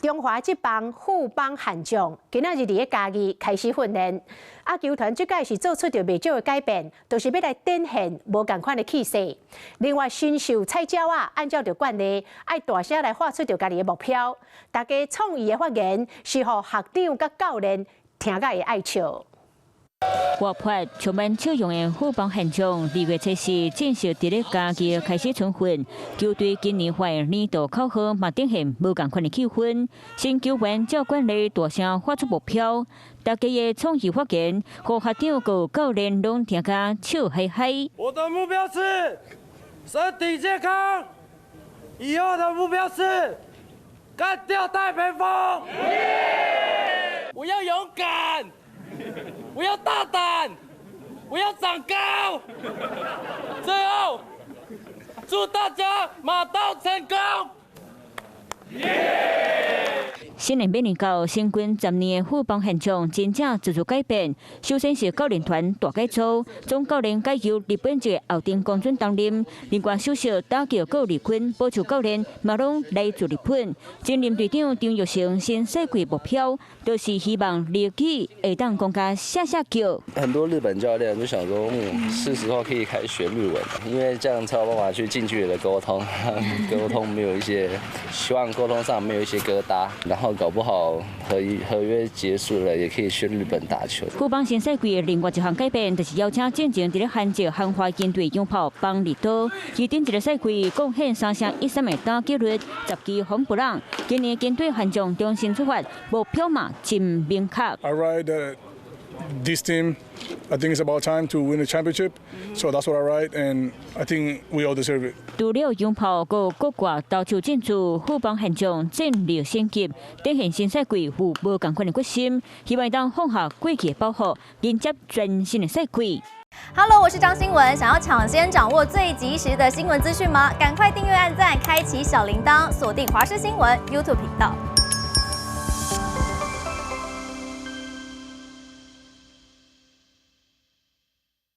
中華職棒富邦悍將今仔日佇咧嘉義開始訓練，啊，球團這擺是做出著袂少的改變，就是欲來展現無仝款的氣勢。另外，新秀菜鳥仔，按照著慣例，愛大聲來喊出著家己的目標。大家創意的發言是予學長佮教練聽甲會愛笑。活潑充滿笑容的富邦悍將，2月7日正式佇咧嘉義開始春訓。球隊今年發年度口號嘛，展現無仝款的氣氛。新球員照慣例大聲喊出目標，大家的創意發言，予學長佮教練攏聽甲笑嗨嗨。我的目標是身體健康，以後的目標是幹掉戴培峰。我要勇敢。我要大膽，我要長高。最後，祝大家馬到成功。新年面臨到新軍10年的富邦悍將真正做出改變。首先是教練團大改組，總教練改由日本籍後藤光准擔任，另外首席打擊郭立坤、捕手教練嘛攏來自日本。前任隊長張育成新賽季目標，就是希望日語會當講甲聲聲叫。很多日本教練就想說，是時候可以開始學日文，因為這樣才有辦法去近距離的溝通，溝通沒有一些，希望溝通上沒有一些疙瘩，然後搞不好合約結束了，也可以去日本打球。富邦新賽季另外一項改變，就是邀請進前佇咧韓籍韓華銀隊洋炮邦利多，伊頂一個賽季貢獻3成13的打擊率，10支轟不讓。今年針對悍將重新出發，目標嘛真明確。 I write that this team, I think it's about time to win a championship. So that's what I write, and I think we all deserve it. 除了洋炮佮國外投手進駐，富邦悍將戰力升級，展現新賽季有無仝款的決心，希望當放下過去的包袱，迎接全新的賽季。 Hello，我是張新文。想要搶先掌握最及時的新聞資訊嗎？趕快訂閱、按讚、開啟小鈴鐺，鎖定華視新聞 YouTube 頻道。